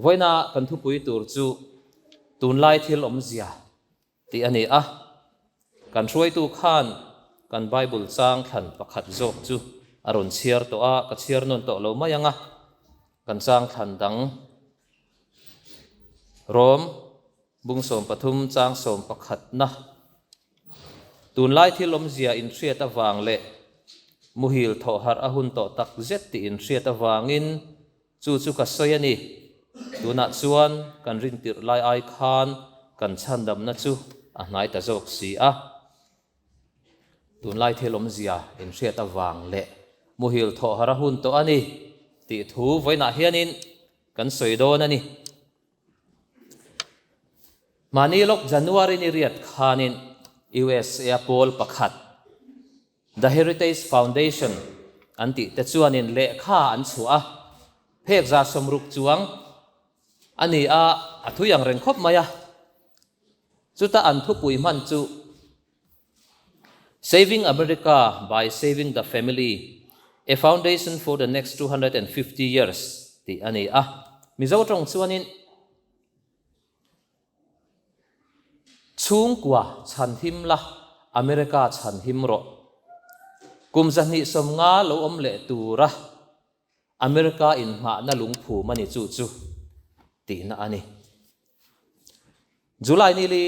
Vawiina kan thupui tur chu tunlai thil awmzia tih a ni a. Kan hruaitu khan kan Bible chang thlan pakhat zawk chu a rawn chhiar tawh a, ka chhiar nawn tawh lo mai ang a. Kan chang thlan dang Rom bung 13 chang 11na tunlai thil awmzia inhriat avang leh muhil thawh harh a hun tawh tak zet tih inhriat avangin Chu chu ka sawi a ni. Tunah chuan kan rintirh lai ai khan kan chhandamna chu a hnai ta zawk si a. Tunlai thil awmzia inhriat avang leh muhil thawh har a hun tawh a ni tih thu vawiinah hianin kan sawi dawn a ni. Mahni lawk January ni riat khanin USA pawl pakhat The Heritage Foundation an tih te chuanin lehkha an chhuah a, phek 160 chuang a ni a, a thui ang reng khawp mai a. Chuta an thupui hman chu Saving America by Saving the Family, A Foundation for the Next 250 Years tih a ni a. Mizo tawng chuanin Chhungkua chhanhim la, America chhanhim rawh. Kum 250 lo awm leh tura America inhmahna lungphum a ni chu chu tihna a ni. July nili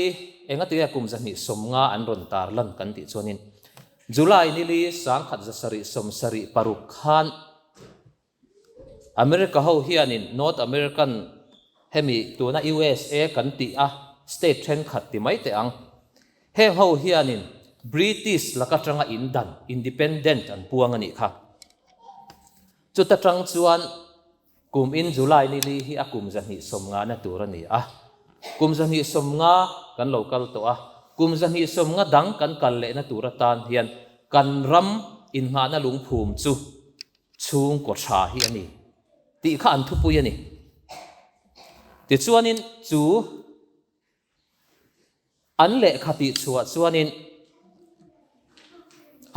engatinge kum 250 an rawn tar lan kan tih chuanin July nili 1776 khan America ho hianin North American hemi tuna USA kan tih a state thenkhat ti mai teh ang. Heng ho hianin British laka tanga indan, independent, an puang a nih kha. Chuta tang chuan kum in July ni li hi a kum 250 na tur a ni a. Kum 250 kan lo kal tawh a, kum 250 dang kan kal lehna tur atan hian kan ram innghahna lungphum chu chhungkaw tha hi a ni tih kha an thupui a ni. Tichuanin chu an lehkha tih chhuah chuanin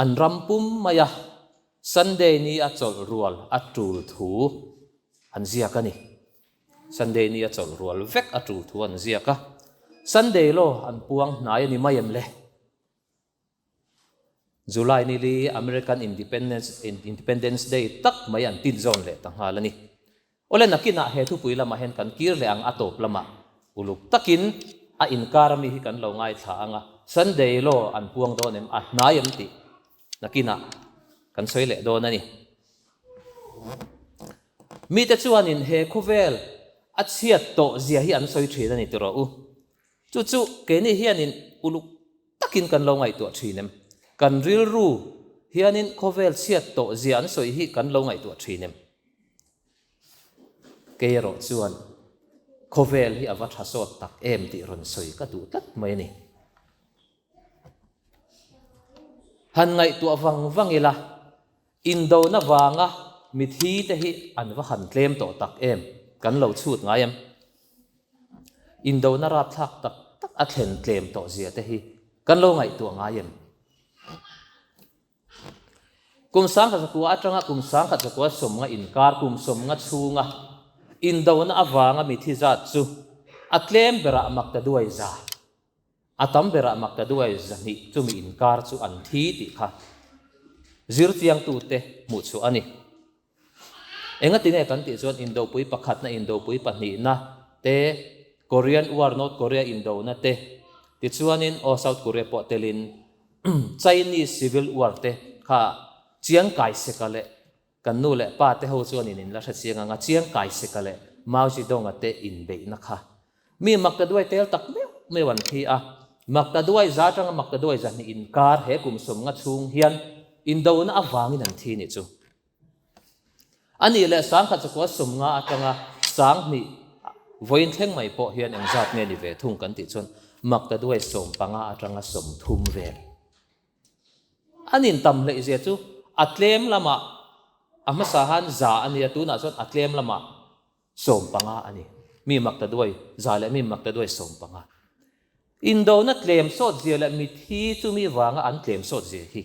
an ram pum mai a, Sunday ni a chawlh rual a tul thu an ziak a ni. Sunday ni a chawlh rual vek a tul thu an ziak a, Sunday law an puang hnai a ni mai em le? July ni li American Independence Independence Day tak mai an tin zawn leh ta nghal a ni. Awle nakinah he thupui lamah hian kan kir leh ang a tawp lamah uluk takin a inkar ami hi kan lo ngaithla ang a, Sunday law an puang dawn em a hnai em tih nakinah kan sawi leh dawn a ni. Mite chuanin he khawvel a chhiat tawh zia hi an sawi thin a ni tiraw u. Chu chu keini hianin uluk takin kan lo ngaihtuah thin em? Kan rilru hianin khawvel chhiat tawh zia an sawi hi kan lo ngaihtuah thin em? Kei erawh chuan khawvel hi a va tha sawt tak em tih rawn sawi ka duh tlat mai a ni. Han ngaihtuah vang vang ila, indona vanga mithi te hi an va han tlem tawh tak em? Kan lo chhut ngai em? Indona rapthlak tak tak a thlen tlem tawh zia te hi kan lo ngaihtuah ngai em? Kum 1900 atanga kum 1990 inkar kum 50 chhunga indona avanga mithi zat chu a tlem berah maktaduai za, a tam berah maktaduai 200 chumi inkar chu an thi tih kha zirchiangtute hmuh chhuah a ni. Engati nge kan tih chuan Indopui pakhatna, Indopui pahnihna te, Korean War, North Korea indona te, tichuanin aw South Korea pawh telin Chinese Civil War te kha Chiang Kai-shek-a leh kan nu leh pa te ho chuanin in la hre chiang ang a, Chiang Kai-shek-a leh Mao Zedong-a te inbeihna kha mi maktaduai tel tak meuh meuh an thi a, maktaduai za atanga maktaduai 200 inkar he kum 50 chhung hian indona avangin an thi nih chu. A nih leh 1950 atanga 2000 vawiin thleng mai pawh hian engzat nge ni ve thung kan tih chuan maktaduai 15 atanga 30 vel. An intam hleih zia chu a tlem lamah a hmasa han za a nia, tunah chuan a tlem lamah 15 a ni. Mi maktaduai za leh mi maktaduai 15. Indona tlem sawt zia leh mithi chu mi vanga an tlem sawt zia hi.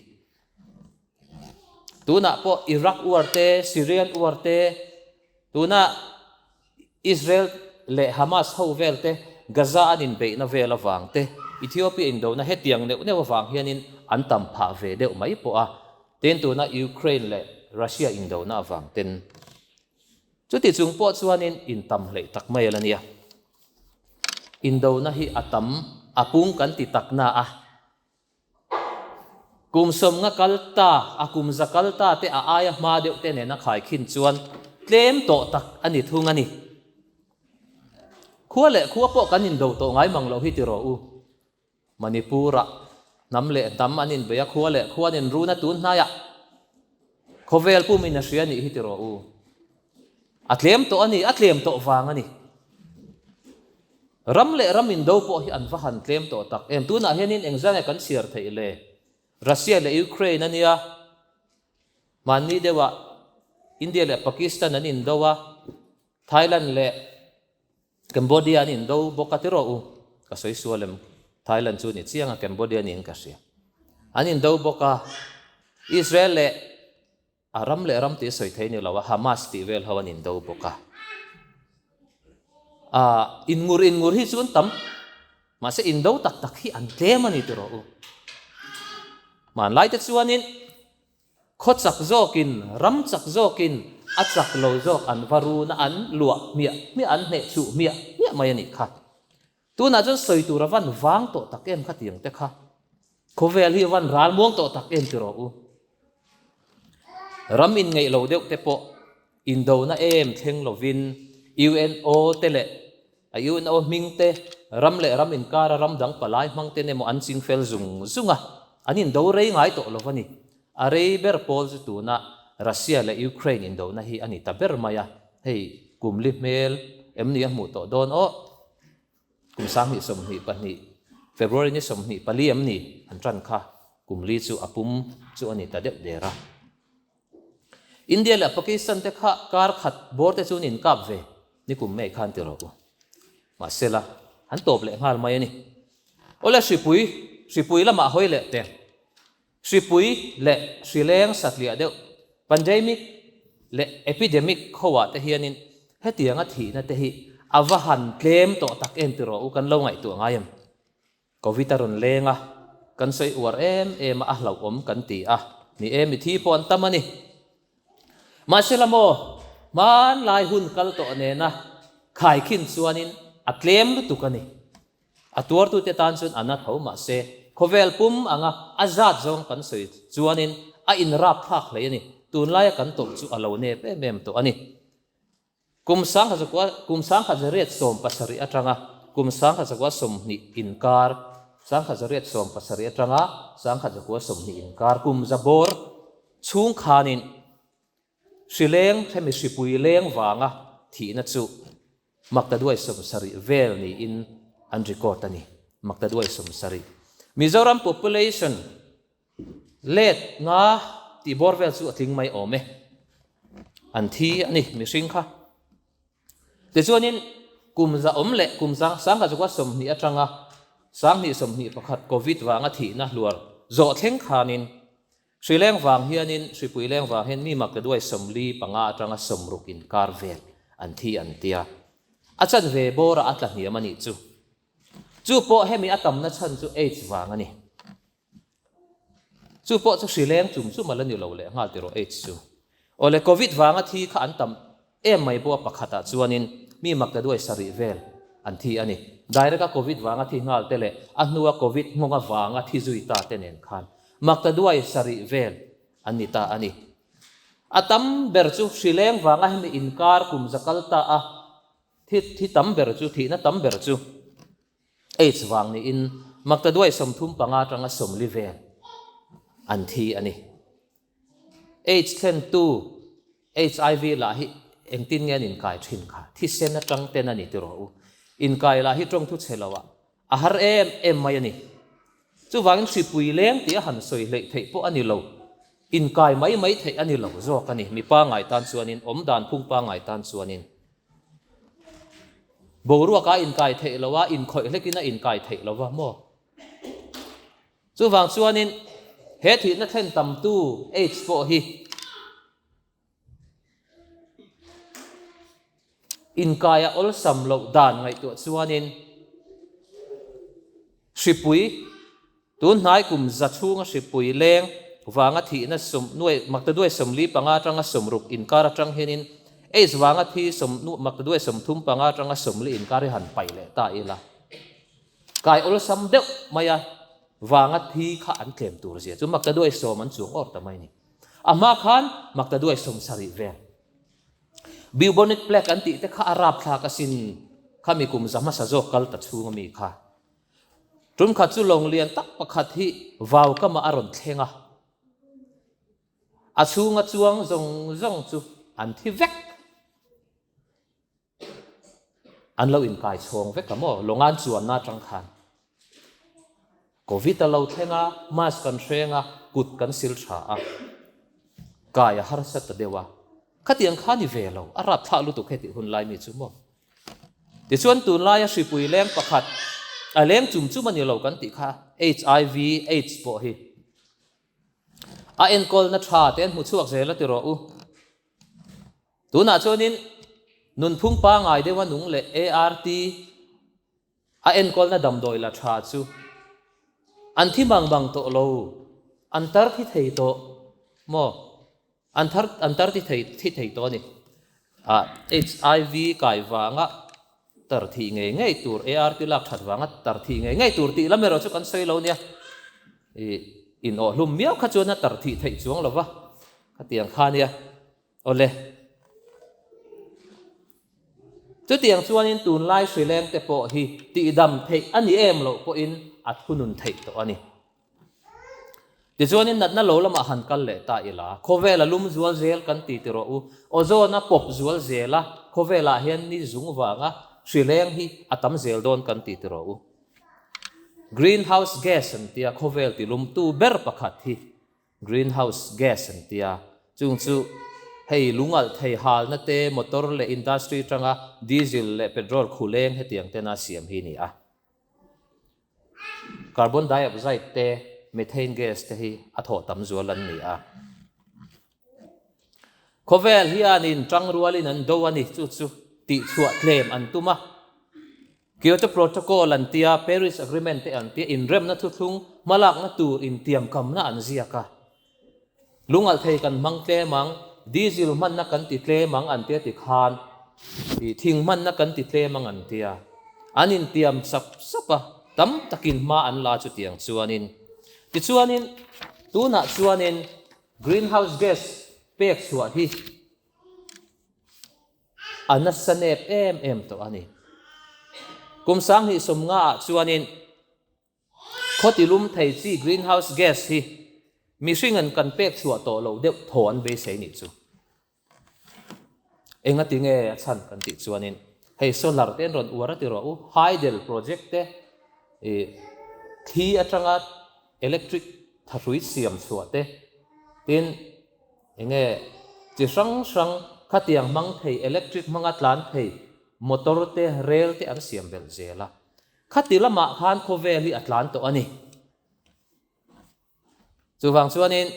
Tunah pawh Iraq war te, Syrian war te, tuna. Israel leh Hamas ho vel te, Gaza an inbeihna vel avang te, Ethiopia indona hetiang neuh neuh avang hianin an tam phah ve deuh mai pawh a, tin tuna Ukraine leh Russia indona avang ten. Chuti chung pawh chuanin intam hleih tak mai a la nia. Indona hi a tam, a pung kan ti tak na a. Kum sawmnga kal ta, a kum za kal ta te a aia hma deuh te nena khaikhin chuan tlem tawh tak a ni thung a ni. Khua leh khua pawh kan indo tawh ngai mang loh hi ti rawh u. Manipur-ah hnam leh hnam an inbei a, khua leh khua an inrun a tun hnaiah khawvel pumin a hria nih hi ti rawh u. A tlem tawh a ni, a tlem tawh vang a ni. Ram leh ram indo pawh hi an va han tlem tawh tak em? Tunah hianin engzah nge kan chhiar theih le? Russia leh Ukraine a nia, hmanni deuhah India leh Pakistan an indo a, Thailand leh Cambodia an indo bawk a ti rawh u, ka sawi sual em? Thailand chu ni chiang a, Cambodia niin ka hria. An indo bawk a, Israel leh A ram leh ram tih sawi thei ni lo a, Hamas tih vel ho an indo bawk a. A inngur inngur hi chu an tam, mahse indo tak tak hi an tlem a ni ti rawh u. Hmanlai te chuanin khaw chak zawkin, ram chak zawkin a chak lo zawk an va run a, an luah hmiah hmiah, an hneh chhuh hmiah hmiah mai a nih kha. Tunah chuan sawi tur a van vang tawh tak em khatiang te kha. Khawvel hi a van ral muang tawh tak em ti rawh u. Ram inngeih lo deuh te pawh indona em thleng lovin UNO te leh a UNO hming te ram leh ram inkara ram dang palai hmang ten emaw an ching fel zung zung a, an indo rei ngai tawh lo a ni. A rei ber pawl chu tuna Russia leh Ukraine indona hi a ni ta ber mai a, hei kum li hmel em ni a hmuh tawh dawn aw. Kum 2022, February ni 24 em ni an tan kha kum li chu a pum chu a ni ta deuh der a. India leh Pakistan te kha kar khat bawr te chu an inkap ve ni kum mai khan ti rawh u. Mahsela, an tawp leh nghal mai a ni. Awle hripui, hripui lamah hawi leh teh. Hripui leh hrileng satliah deuh, pandemic leh epidemic khawiah te hianin hetianga thihna te hi a va han tlem tawh tak em ti rawh u, kan lo ngaihtuah ngai em? Covid a rawn leng a, kan sawi uar em em a, a hlauhawm kan ti a, ni e, mithi pawh an tam a ni. Mahsela maw, hmanlai hun kal tawh nena khaikhin chuanin a tlem lutuk a ni. A tuartute tan chuan a na tho mahse, khawvel pum anga a zat zawng kan sawi chuanin a inrap thlak hlei a ni. Tunlaia kan tawrh chu a lo nep em em tawh a ni. Kum sangkhat zakua kum 1970 atanga kum 1920 inkar 1970 atanga 1920 inkar kum za bawr chhung khanin Hri leng, hemi hripui leng vanga thihna chu Maktaduai 70 vel niin an record a ni. Maktaduai 70. Mizoram population let nga tih bawr vel chu a tling mai awm e. An thi a ni mihring kha. Tichuanin kum za awm leh kum za 1920 atanga 2021 Covid vanga thihna hluar zawh thleng khanin Hri leng vang hianin, hripui leng vang hian mi mak duai 45 atanga 60 inkar vel an thi an tia. A chanve bawrah a tla hniam a nih chu. Chu pawh hemi a tamna chhan chu AIDS vang a ni. Chu pawh chu hri leng chum chum a la ni lo leh nghal tiraw AIDS chu. Awle Covid vanga thi kha an tam em mai pawh a pakhatah chuanin mi mak duai 7 vel an thi a ni. Direct a Covid vanga thi nghal te leh a hnua Covid nghawng avanga thi zui ta te nen khan Maktaduai 7 vel an ni ta a ni. A tam ber chu hri leng vanga hemi inkar kum za kal ta a, thi thi tam ber chu, thihna tam ber chu AIDS vang niin Maktaduai 35 atanga 40 vel an thi a ni. AIDS thlentu HIV lah hi engtin nge an inkai thin kha? Thisen atang ten a ni ti rawh u. Inkai lah hi tawngthu chhe lo ah A har em em mai a ni. Chuvangin hripui leng tih a han sawi hleih theih pawh a ni lo. Inkai mai mai theih a ni lo zawk a ni. Mi pangngai tan chuanin, awm dan phung pangngai tan chuanin boruak a inkai theih lo a, inkhawih hlekin a inkai theih lo va maw? Chuvang chuanin he thihna thlen tamtu AIDS pawh hi. Inkaia awlsam loh dan ngaihtuah chuanin hripui, tun hnai kum za chhunga hripui leng vanga thihna sawm nuai maktaduai 45 atanga 60 inkar atang hianin AIDS vanga thi sawm maktaduai 35 atanga 40 inkar hi han paih leh ta ila. Kai awlsam deuh maia vanga thi kha an tlem tur zia chu maktaduai 10 an chuang awr ta mai a ni. A hma khan maktaduai 70 vel. Bubonic plague an tih te kha a rapthlak asin khami kum za hmasa zawk kal ta chhung ami kha. Tum khat chu lawng lian tak pakhat hi vau kamah a rawn thleng a. A chhunga chuang zawng zawng chu an thi vek. An lo inkai chhawng vek a maw? Lawngan chuanna atang khan Covid a lo thleng a, mask kan hreng a, kut kan sil tha a, kai a harsa ta deuh a. Khatiang kha ni ve lo, a rapthlak lutuk hetih hun lai mi chu maw? Tichuan tunlaia hripui leng pakhat, a leng chum chum a ni lo kan tih kha, HIV, AIDS pawh hi a enkawlna tha te an hmu chhuak zel a ti rawh u. Tunah chuanin nunphung pangngai deuha nung leh ART a enkawlna damdawi la tha chu an thi mang mang tawh lo, an tar thi thei tawh maw? An thar an tar thi thei thi thei tawh a ni. Ah HIV kai vanga tar thih ngei ngei tur, ART lak that vanga tar thih ngei ngei tur tih lam erawh chu kan sawi lo nia. Ih inawhhlum miau kha chuan a tar thih theih chuang lo va, khatiang kha nia. Awle. Chutiang chuanin tunlai hrileng te pawh hi tihdam theih a ni em loh pawhin a thunun theih tawh a ni. Tichuanin natna lo lamah han kal leh ta ila, khawvel a lum zual zel kan ti ti rawh u. Ozone a pawp zual zel a, khawvelah hian ni zung vanga hrileng hi a tam zel dawn kan ti ti rawh u. Greenhouse gas an tia khawvel tilumtu ber pakhat hi Greenhouse gas an ti a, chung chu hei lungalh thei halna te, motor leh industry atanga diesel leh petrol khu leng hetiang tena siam hi ni a. Carbon dioxide te, methane gas te hi a thawh tam zual an ni a. Khawvel hianin tangrualin an do a ni, chu chu tihchhuah tlem an tum a. Kyoto Protocol an tia, Paris Agreement te an tia, inremna thuthlung hmalakna tur intiamkamna an ziak a. Lungalhthei kan hmang tlem ang, diesel hmanna kan ti tlem ang an tia tikhan ih thing hmanna kan ti tlem ang an tia. An intiam sap sap a, tam takin hma an la chutiang chuanin. Tichuanin tunah chuanin greenhouse gas pek chhuah hi A nasa nep em em tawh a ni. Kum 2050 ah chuanin khaw tilum thei chi greenhouse gas hi mihring an kan pek chhuah tawh loh deuh thaw an beisei nih chu. Engati nge a chhan kan tih chuanin hei solar te an rawn uar a ti rawh u, hydel project te ih thli atanga electric thahrui siam chhuah te tin Enge chi hrang hrang khatiang hmang thei electric hmanga tlan thei motor te rel te an siam belh zel a. Khati lamah khan khawvel hi a tlan tawh a ni. Chuvang chuanin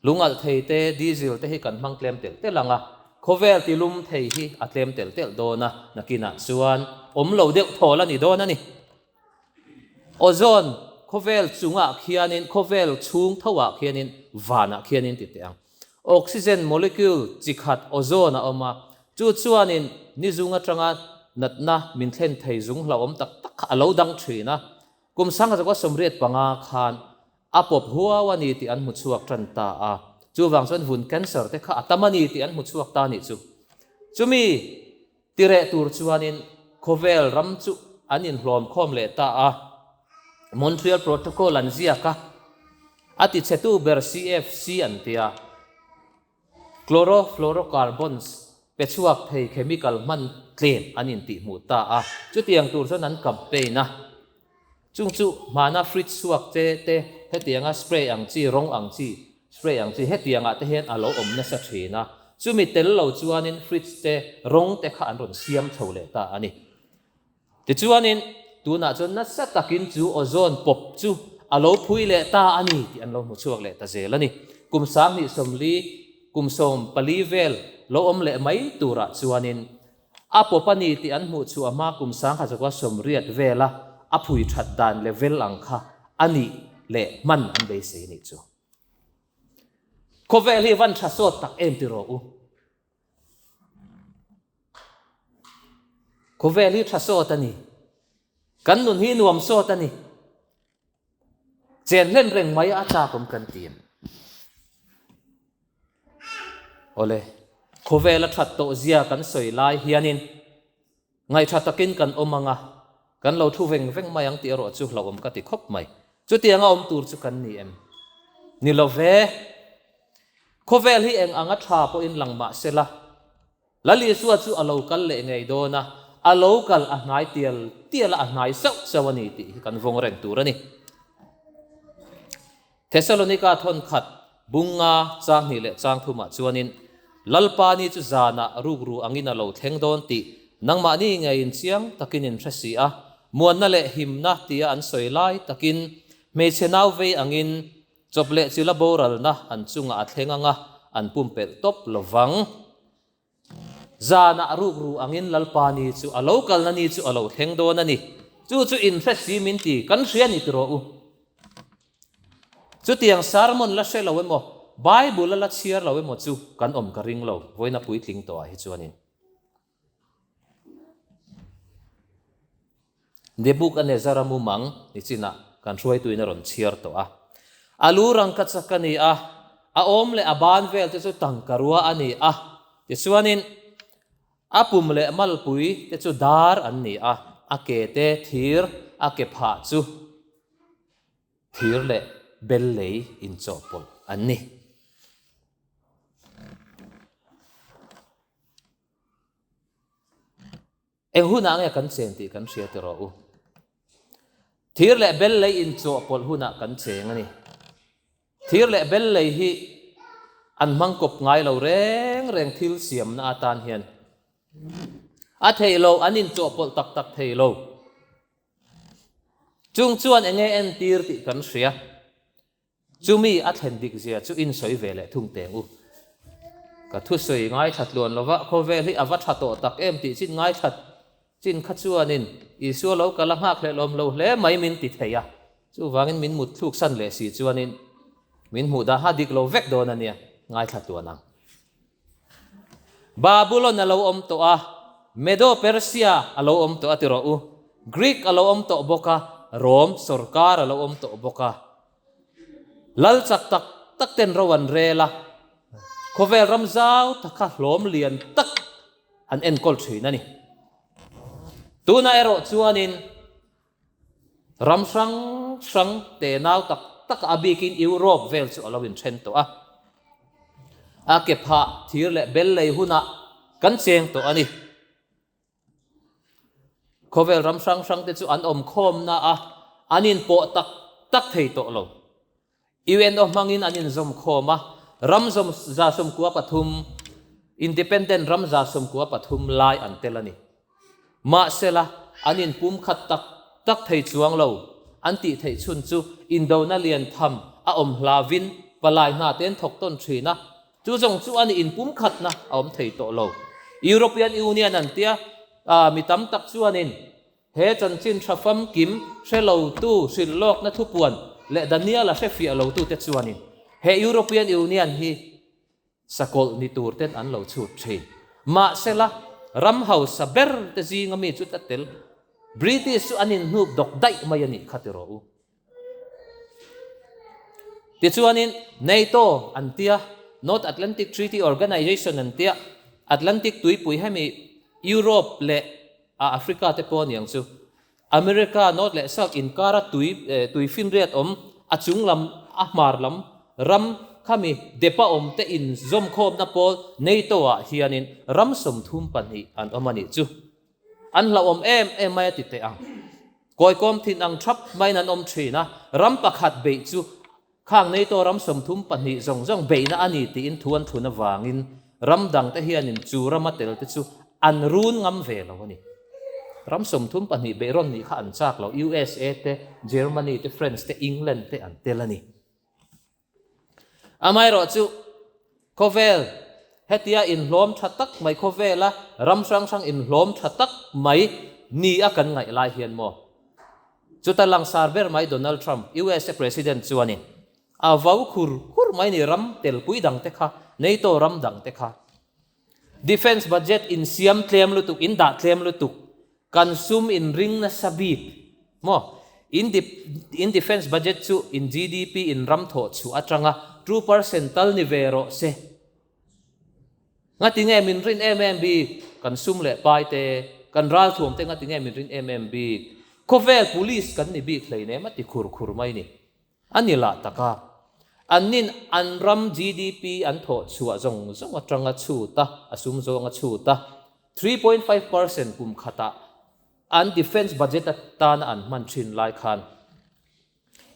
lungalh thei te diesel te hi kan hmang tlem telh telh ang a, khawvel tilum thei hi a tlem telh telh dawn a, nakinah chuan awm lo deuh thawl a ni dawn a ni. Ozone khawvel chungah khianin, khawvel chhung thoah khianin, vanah khianin ti teh ang. Oxygen molecule chi khat ozone a awm a, chu chuanin ni zung atanga natna min thlen thei zung hlauhawm tak tak kha a lo dang thin a. Kum 1985 khan a pawp huau a ni tih an hmu chhuak tan ta a, chuvang chuan vun cancer te kha a tam a ni tih an hmu chhuak ta a nih chu. Chumi Tireh tur chuanin khawvel ram chu an inhlawm khawm leh ta a, Montreal Protocol an ziak a, a tichhetu ber CFC an ti a, Chlorofluorocarbons pe chhuak thei chemical hman tlem an intihhmuh ta a, chutiang tur chuan an campaign a. Chung chu hmana fridge chhuak che te hetianga spray ang chi, rawng ang chi, spray ang chi hetiangah te hian a lo awm nasa thin a, chumi tel lo chuanin fridge te rawng te kha an rawn siam chho leh ta a ni. Tichuanin tunah chuan nasa takin chu ozone pawp chu a lo phui leh ta a ni tih an lo hmu chhuak leh ta zel a ni. Kum 2040, kum 14 vel lo awm leh mai turah chuanin. A pawp a ni tih an hmuh chhuah hma kum 1180 vela a phui that dan level ang kha a nih leh hman an beisei a nih chu. Khawvel hi van tha sawt tak em ti rawh u. Khawvel hi tha sawt a ni. Kan nun hi nuam sawt a ni. Chen hlen reng mai a chak awm kan ti em? Awle, khawvel a that tawh zia kan sawi lai hianin Ngaihṭha takin kan awm ang a, kan lo thu veng veng mai ang tih erawh chu hlauhawm ka ti khawp mai. Chutianga awm tur chu kan ni em? Ni lo ve. Khawvel hi eng anga ṭha pawhin lang mah se la, Lal Isua chu a lo kal leh ngei dawn a, a lo kal a hnai tial tial a, a hnai sauh sauh a ni tih hi kan vawng reng tur a ni. Thesalonika thawnkhat bunga chang hnih leh chang thumah chuanin, Lalpa ni chu zanah rukru angin a lo thleng dawn tih nangmahni ngeiin chiang takin in hre si a, muanna leh himna tia an sawi lai takin hmeichhe nau vei angin chawp leh chila boralna an chungah a thleng anga an pumpelh tawp lovang. Zanah rukru angin Lalpa ni chu a lo kalna ni chu a lo thleng dawn a ni. Chu chu inhre si min ti, kan hria ni tiraw u. Chutiang sermon la hre lo emaw, Bible a la chhiar lo emaw chu kan awm ka ring lo, vawiina puitling tawhah hi chuanin. Nebukanezzar-a mumang ni chinah kan hruaituin a rawn chhiar tawh a. A lu rangka chak a ni a, a awm leh a ban vel te chu tangka rua a ni a. Tichuanin, a pum leh malpui te chu dar an ni a, a ke te thir, a ke phah chu thir leh bel lei inchawhpawlh an ni. Eng hunah nge kan cheng tih kan hria ti rawh u. Thir leh bel lei inchawhpawlh hunah kan cheng a ni. Thir leh bel lei hi an hmang kawp ngai lo reng reng thil siamna atan hian a theih lo, an inchawhpawlh tak tak thei lo. Chung chuan enge entir tih kan hria. Chumi a thlen dik zia chu in sawi ve leh thung teng u. Ka thusawi ngaithla tluan lova khawvel hi a va tha tawh tak em tih chin ngaithla chin kha chuanin Isua lo kal a nghakhlelh awm lo hle mai min ti thei a, chuvangin min mut thluk san leh si chuanin min hmuh dah a dik lo vek dawn a nia, ngaithla tluan ang. Babulon a lo awm tawh a, Medo-Persia a lo awm tawh a ti rawh u, Greek a lo awm tawh bawk a, Rom sawrkar a lo awm tawh bawk a. Lal chak tak tak ten ro an rel a, khawvel ram zau taka hlawm lian tak an enkawl thin a ni. Tunah erawh chuanin ram hrang hrang tenau tak tak a bikin Europe vel chu a lo inthen tawh a. A ke phah thir leh bel lei hunah kan cheng tawh a ni. Khawvel ram hrang hrang te chu an awm khawmna a, an inpawh tak tak thei tawh lo. UNO hmangin an inzawm khawm a, ram zawm 13, independent ram 13 lai an tel a ni. Mahsela, an inpumkhat tak tak thei chuang lo. An tih theih chhun chu indona lian tham a awm hlavin palai hna te an thawk tawn thin a, Chu zawng chu a ni inpumkhatna a awm thei tawh lo. European Union an tia, mi tam tak chuanin he chanchin tha famkim hre lotu hrilh lawkna thupuan leh Daniel-a hre fiah lotute chuanin he European Union hi sakawlh ni tur ten an lo chhut thin. Mahsela, ram hausa ber te zinga mi chu ta tel British chu an inhnup dawk daih mai a nih kha ti rawh u. Tichuanin NATO an tia, North Atlantic Treaty Organization an tia, Atlantic tuipui hemi Europe leh Africa te pawh aniang chu, America North leh South inkara tui tuifinriat awm a chung lam a hmar lam ram khami depa awm te inzawmkhawmna pawl NATO ah hianin ram 32 an awm a nih chu. An hlauhawm em em mai a ti teh ang. Kawikawm thin ang thap maiin an awm thin a, ram pakhat beih chu khang NATO ram 32 zawng zawng beihna a ni tiin thu an thlun avangin ram dangte hianin chu rama telte chu an run ngam ve lo a ni. Ram 32 beih rawn nih kha an chak lo, USA te, Germany te, France te, England te an tel a ni. Amaherawhchu, khawvel Hetia inhlawm tha tak mai khawvela ram hrang hrang inhlawm tha tak mai ni a kan ngaih lai hian maw? Chuta langsar ber mai Donald Trump, usa President chuanin a vau khur khur mai ni ram telpui dangte kha, NATO ram dangte kha. Defence budget insiam tlem lutuk, in dah tlem lutuk, kan sum in ring nasa bik maw? In in defence budget chu in GDP in ram thawh chhuah atanga 2% tal ni ve rawh se. Ngati nge min rin em em bik? Kan sum leh pai te, kan ralthuam te ngati nge min rin em em bik? Khawvel police kan ni bik hleinem a ti khur khur mai ni. A ni lah tak a, annin an ram GDP an thawh chhuah zawng zawng atanga chhut a, a sum zawng a chhut a, 3.5% kum khatah an defence budget atana an hman thin lai khan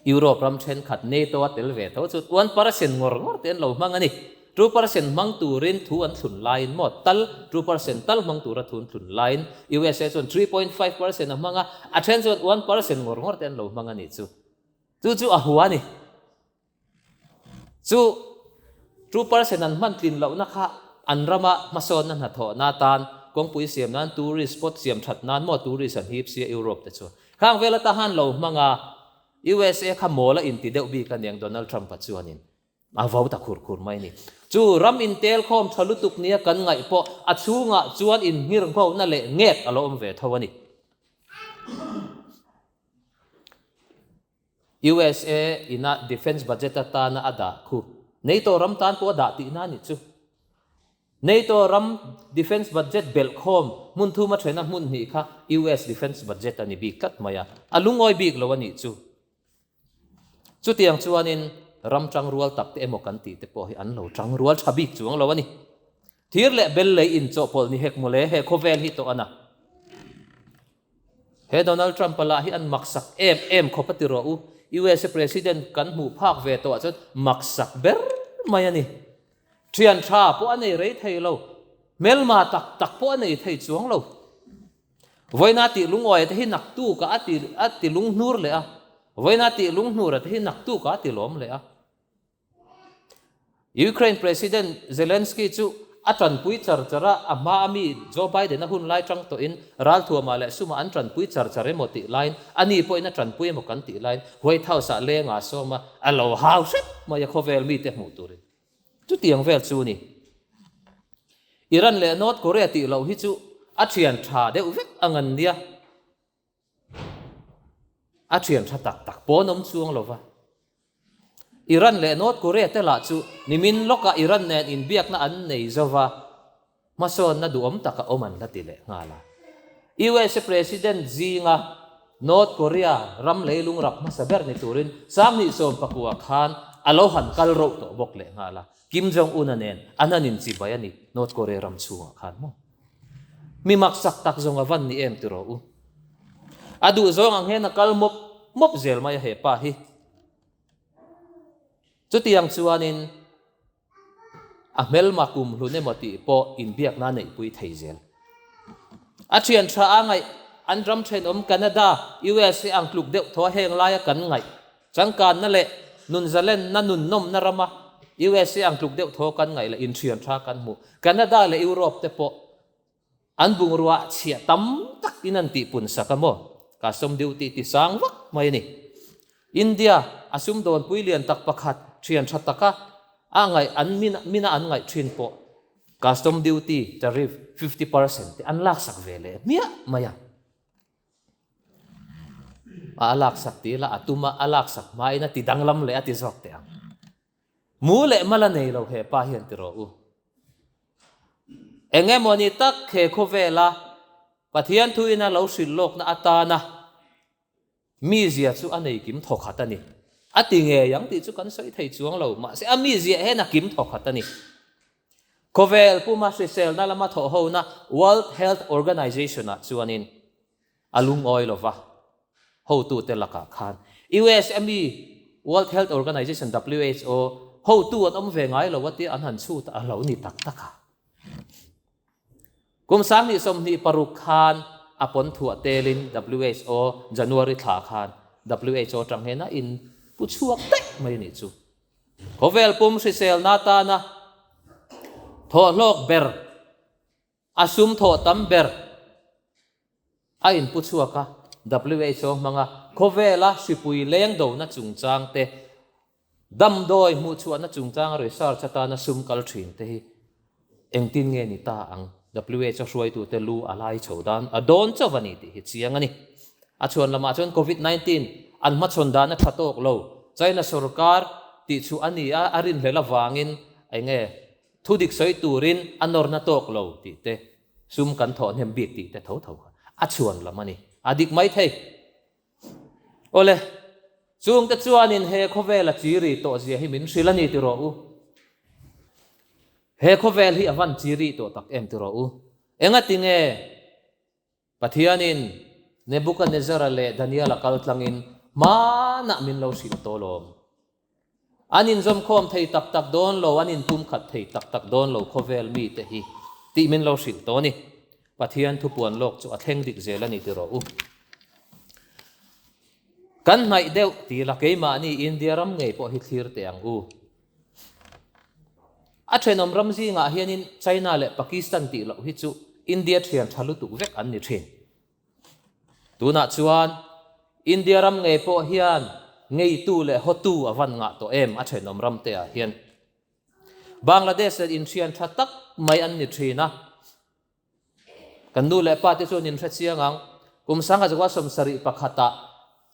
Europe ram thenkhat NATO a tel ve tho chu 1% ngawr ngawr te an lo hmang a ni. 2% hmang turin thu an thlun laiin maw tal 2% tal hmang tura thu an thlun laiin USA chuan 3.5% a hmang a, a then chuan 1% ngawr ngawr te an lo hmang a nih chu. Chu chu a hua a ni. Chu 2% an hman tlin lohna kha an rama hmasawnna hnathawhna atan kawngpui siam nan tourist spot siam that nan maw tourist an hip sia Europe te chuan khang vel ata han lo hmang a USA kha mawl a inti deuh bik aniang Donald Trump a chuanin a vo ta khur khur mai a ni. Chu ram intel khawm tha lutuk nia kan ngaih pawh a chhungah chuan inngirnghawhna leh nget a lo awm ve tho a ni. USA ina defence budget atana a dah khu NATO ram tan pawh a dah tihna a nih chu. NATO ram defence budget belh khawm hmun thuma thena hmun hnih kha US defence budget a ni bik tlat mai a, a lungawi bik lo a nih chu. Chutiang chuanin ram tangrual tak te emaw kan tih te pawh hi an lo tangrual tha bik chuang lo a ni. Thir leh bel lei inchawhpawlh ni hek mawle he khawvel hi tawh a na. He Donald Trump-a lah hi an maksak em em khawp a ti rawh u. USA President kan hmuh phak ve tawh ah chuan maksak ber mai a ni. Thian tha pawh a nei rei thei lo, hmelma tak tak pawh a nei thei chuang lo. Vawiina tih lungawi te hi naktukah a ti a ti lunghnur leh a, vawiina tih lunghnura te hi naktukah a ti lawm leh a. Ukraine President Zelensky chu a tanpui char char a, a hma a mi Joe Biden a hun lai tang tawhin ralthuamah leh sumah an tanpui char char emaw tih laiin ani pawhin a tanpui emaw kan tih laiin White House-ah lengah a sawm a, a lo hau hrep mai a khawvel mite hmuh turin. Chutiang vel chu ni. Iran leh North Korea tih loh hi chu a thian tha deuh vek ang an nia. A thian tha tak tak pawh an awm chuang lo va. Iran leh North Korea te lah chu nimin lawkah Iran nen inbiakna an nei zo va, hmasawnna duhawm tak a awm an la ti leh nghal a. USA President zinga North Korea ram leilung rak hmasa ber ni turin 2019 khan a lo han kal rauh tawh bawk leh nghal a. Kim Jong-un-a nen an han inchibai a ni North Korea ram chhungah khan maw? Mi maksak tak zawng a van ni em ti rawh u. A duh zawng ang hian a kal mawp mawp zel mai a he pa hi. Chutiang chuanin a hmelma kum hlun emaw tih pawh inbiakna a neihpui thei zel. A thian tha a ngaih an ram thenawm Canada, USA ang tluk deuh thaw a heng laia kan ngaih changkanna leh nunzalenna nunnawmna rama USA ang tluk deuh thaw kan ngaih leh inthian tha kan hmuh. Canada leh Europe te pawh an bungrua chhiah tam tak in an tihpun sak a maw? Custom duty ti sang vak mai a ni. India a sumdawnpui lian tak pakhat thian tha taka a ngaih an mina an ngaih thin pawh custom duty tariff 50% te an laksak ve leh hmiah mai a. A laksak ti ila a tum a, a laksak hmain a ti danglam leh a ti zawk teh ang. Mu leh mal a nei lo he pa hian ti rawh u. Eng emaw ni tak he khawvela Pathian thuin a lo hrilh lawkna atana mizia chu a nei kim thawkhat a ni. A ti ngei ang tih chu kan sawi thei chuang lo, mahse a mizia hian a kim thawkhat a ni. Khawvel puma hriselna lama thawhhona World Health Organization-ah chuanin a lungawi lo va, hotute lakah khan US a mi World Health Organization, who, hotu an awm ve ngai lo a tia an han chhut a, a lo ni tak tak a. Kum 2026 khan a pawn thuah telin who January thla khan who atang hian a inpu chhuak daih mai a nih chu. Khawvel pum hriselna atana. Thawhhlawk ber, a sum thawh tam ber a inpu chhuak a, WHO hmanga khawvela hripui leng dona chungchang te, damdawi hmuhchhuahna chungchanga research atana sum kal thin te hi engtin nge ni ta ang? WHO hruaitute lu a lai chho dan a dawn chauh a ni tih hi chiang a ni. A chhuan lamah chuan Covid 19 an hmachhawn dan a tha tawk lo. China sorkar tih chu a ni a, a rinhlelh avangin eng nge thu dik sawi turin a nawrna tawk lo tih te, sum kan thawh hnem bik tih te tho tho kha a chhuan lam a ni. A dik mai thei. Awle, chungte chuanin he khawvela chiri tawh zia hi min hrilh a ni ti rawh u. He khawvel hi a van chiri tawh tak em ti rawh u. Engati nge Pathianin Nebuchadnezzar-a leh Daniel-a kal tlangin hmanah min lo hrilh tawh lawm. An inzawmkhawm thei tak tak dawn lo, an inpumkhat thei tak tak dawn lo khawvel mite hi tih min lo hrilh tawh a ni. Pathian thupuan lawk chu a thleng dik zel a ni ti rawh u. Kan hnaih deuh ti la keimahni India ram ngei pawh hi thlir teh ang u. A thenawm ram zingah hianin China leh Pakistan tih loh hi chu India thian tha lutuk vek an ni thin. Tunah chuan India ram ngei pawh hian ngeitu leh hawtu a van ngah tawh em a thenawm ram te ah hian. Bangladesh leh inthian tha tak mai an ni thin a. Kan nu leh pa te chuan in hre chiang ang. Kum sangha zakua 71 ah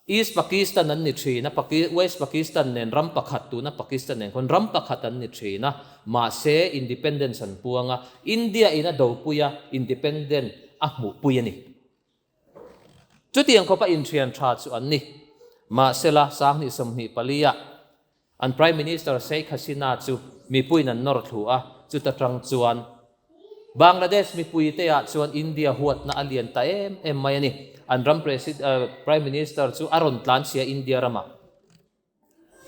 East Pakistan an ni thin a, West Pakistan nen ram pakhat tuna Pakistan nen khawn ram pakhat an ni thin a, mahse independence an puang a, India in a dopui a, independent a hmuhpui a ni. Chutiang khawpa inthian tha chu an ni. Mahsela 2024 ah An Prime Minister Sheikh Hasina chu mipuiin an nawr thlu a, chuta tang chuan Bangladesh mipuite ah chuan India huatna a lian ta em em mai a ni. An ram Prime Minister chu a rawn tlan chhia India ramah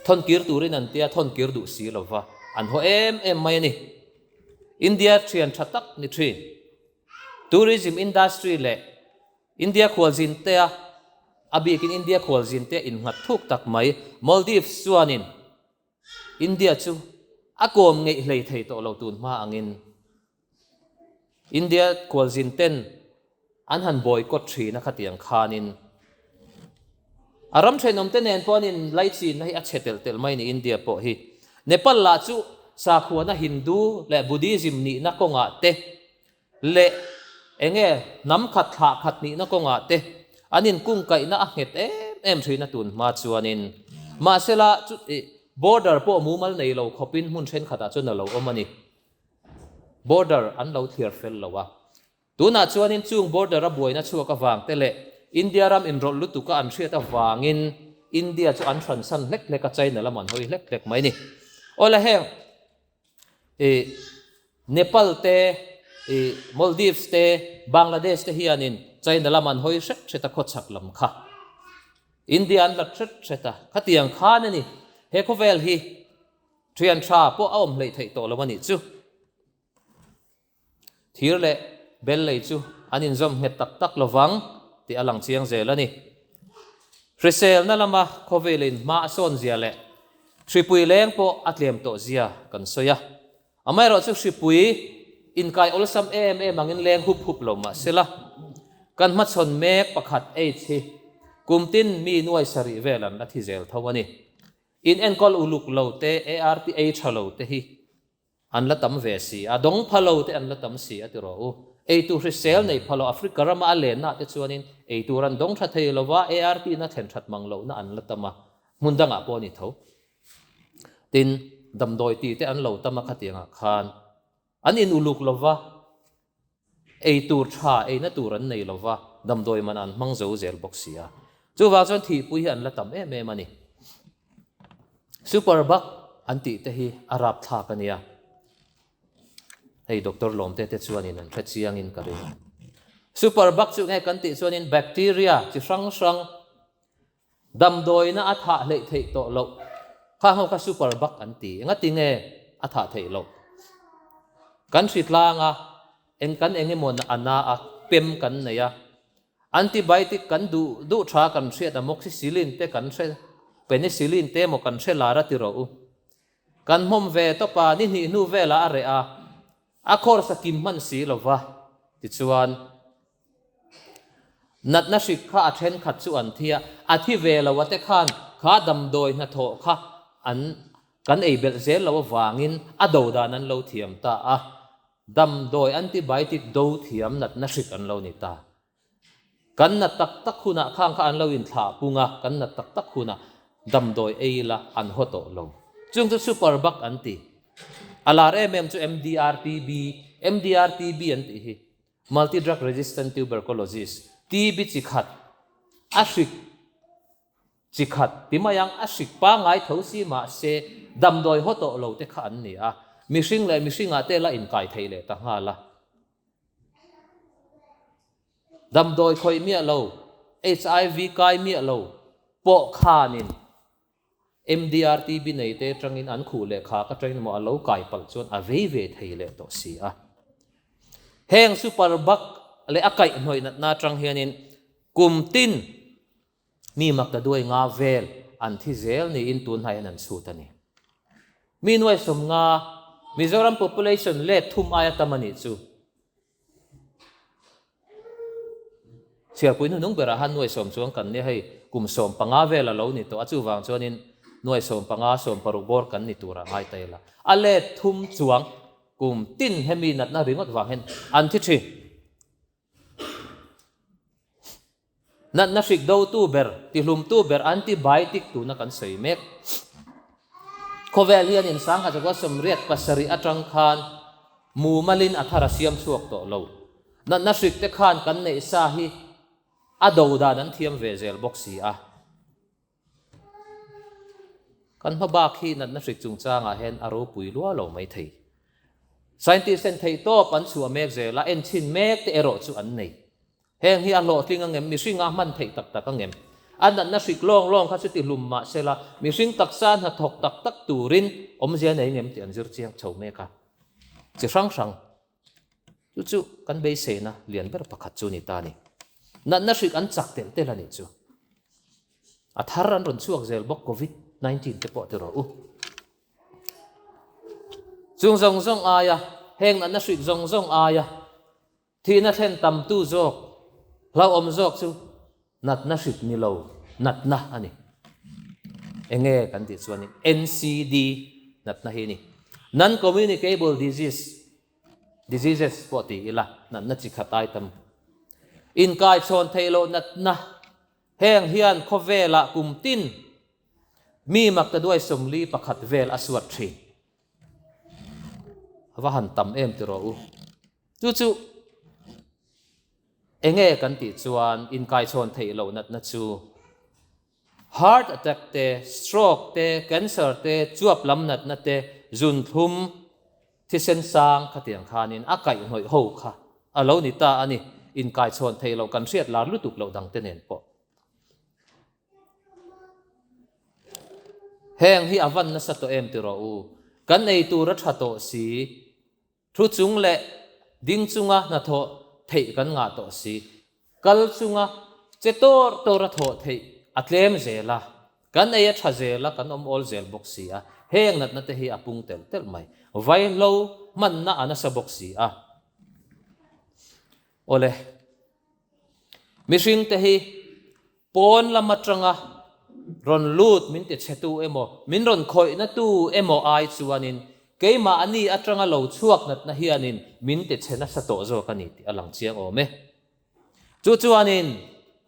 thawn kir turin an tia, thawn kir duh si lova an haw em em mai a ni. India thian tha tak ni thin. Tourism industry leh India khualzin tea, a bikin India khualzin tea innghat thuk tak mai Maldives chuanin India chu a kawm ngeih hlei thei tawh lo tun hma angin India khualzin ten an han boycott thin a khatiang khanin a ram thenawmte nen pawh an inlaichinna hi a chhe telh telh mai ni India pawh hi. Nepal lah chu sakhuana Hindu leh Buddhism nihna kawngah te leh enge hnam khat thlah khat nihna kawngah te an inkungkaihna a nghet em em thin a tun hma chuanin mahsela chu ih border pawh mumal nei lo khawpin hmun thenkhatah chuan a lo awm a ni. Border an lo thliar fel lo a. Tunah chuanin chung border a buaina chhuak avang te leh India ram inrawlh lutuka an hriat avangin India chu an hransan hlek hlek a China lam an hawi hlek hlek mai a ni. Awle heng ih Nepal te, ih Maldives te, Bangladesh te hianin China lam an hawi hret hret a khawchhak lam kha India an hlat hret hret a, khatiang khan a ni. He khawvel hi thian tha pawh a awm hleih theih tawh lo a nih chu. Thir leh bel lei chu an inzawm nghet tak tak lovang tih a lang chiang zel a ni. Hriselna lama khawvelin hma a sawn zia leh hripui leng pawh a tlem tawh zia kan sawi a. Amaherawh chu hripui inkai awlsam em em angin leng hup hup lo mah sela, kan hmachhawn mek pakhat AIDS hi kum tin mi nuai sarih vel an la thi zel tho a ni. In enkawl uluk lo te, ART ei tha lo te hi an la tam ve si a, dawng pha lo te an la tam si a ti rawh u. Eitur hrisel nei pha lo Africa rama a lenna te chuanin eitur an dawng tha thei lo va, ART na thlen that mang lohna an la tam a, hmun dangah pawh a ni tho. Tin, damdawi tih te an lo tam a khatiangah khan an in uluk lo va, Ei tur tha, eina tur an nei lova, damdawi man an hmang zo zel bawk si a. Chuvang chuan thihpui hi an la tam em em a ni. Super bug an tih te hi a rapthlak a nia. Hei Doctor Lawmte te chuanin an hre chiangin ka ring. Super bug chu nge kan tih chuanin bacteria chi hrang hrang Damdawina a thah hleih theih tawh loh. Kha ho kha super bug an ti. Engati nge a thah theih loh? Kan hri tlang a, eng kan eng emaw a na a, pem kan nei a. Antibiotic kan duh duh tha kan hriat amoxicillin te kan hre, penicillin te emaw kan hre lar a ti rawh u. Kan hmawm ve tawp a, ni hnih hnu velah a reh a. A course a kim hman si lo va, tichuan natna hrik kha a thenkhat chu an thi a, a thi ve lo a te khan kha damdawi hnathawh kha an kan ei belh zel lo avangin a do dan an lo thiam ta a, damdawi antibiotic do thiam natna hrik an lo ni ta. Kan nat tak tak hunah khang kha an lo inthlah pung a, kan nat tak tak hunah damdawi ei ila an haw tawh lo. Chung chu super bug an ti. A lar em em chu MDR-TB, MDR-TB an tih hi Multi Drug Resistant Tuberculosis, TB chi khat, a hrik chi khat ti mai ang, a hrik pangngai tho si mahse damdawi haw tawh lo te kha an ni a, mihring leh mihringah te la inkai thei leh ta nghal a. Damdawi khawih miah lo, HIV kai miah lo pawh khanin MDR-TB nei te atangin an khuh leh khak atangin maw a lo kai palh chuan a vei ve thei leh tawh si a. Heng super bug leh a kaihhnawih natna atang hianin kum tin mi maktaduai nga vel an thi zel niin tunhnai hian an chhut a ni. Mi nuaisawm nga Mizoram population let thum aia tam a nih chu. Chhiarpui hnuhnung berah han nuaisawm chuang kan nia hei kum 15 vel a lo ni tawh a chuvang chuanin nuaisawm panga 60 bawr kan ni turah ngai ta ila. A let thum chuang kum tin hemi natna ringawt vang hian an thi thin. Natna hrik dotu ber, tihlumtu ber antibiotic tuna kan sawi mek. Khawvel hian in sangha chakua 87 atang khan mumalin a thar a siam chhuak tawh lo. Natna hrik te khan kan neih sa hi a do dan an thiam ve zel bawk si a. Kan hma bak hi natna hrik chungchangah hian a ropui lua lo mai thei. Scientist ten theihtawp an chhuah mek zel a, enchhin mek te erawh chu an nei. Heng hi a hlawhtling angem? Mihringa hman theih tak tak angem? A natna hrik lawng lawng kha chu ti hlum mah sela, mihring taksa hnathawk tak tak turin awmzia nei ngem tih an zir chiang chho mek a. Chi hrang hrang chu chu kan beiseina lian ber pakhat chu ni ta a ni. Natna hrik an chak telh telh a nih chu. A thar an rawn chhuak zel bawk Covid 19 te pawh ti rawh u. Chung zawng zawng aia, heng natna hrik zawng zawng aia thihna thlen tamtu zawk, hlauhawm zawk chu natna hrik ni lo, natna a ni. Enge kan tih chuanin NCD natna hi a ni. Non-communicable disease, diseases pawh ti ila, natna chi khat ai tam. Inkaichhawn theih loh natna Heng hian khawvelah kum tin mi maktaduai 41 vel a suat thin. A va han tam em ti rawh u. Chu chu enge kan tih chuan inkaichhawn theih loh natna chu heart attack te, stroke te, cancer te, chuap lam natna te, zunthlum, Thisen sang khatiang khanin a kaihhnawih ho kha a lo ni ta a ni, inkaichhawn theih loh kan hriat lar lutuk loh dangte nen pawh. Heng hi a van nasa tawh em ti rawh u, kan ei tur a tha tawh si, thu chung leh ding chunga hnathawh theih kan ngah tawh si, Kal chunga che tawr tawr a thawh theih a tlem zel a, kan ei a tha zel a, kan awm awl zel bawk si a, heng natna te hi a pung telh telh mai. Vaihlo hmanna a nasa bawk si a. Awle, mihring te hi pawn lam atanga rawn lut min ti chhe tu emaw, min rawn khawihna tu emaw ai chuanin keimahni atanga lo chhuak natna hianin min ti chhe nasa tawh zawk a ni tih a lang chiang awm e. Chu chuanin,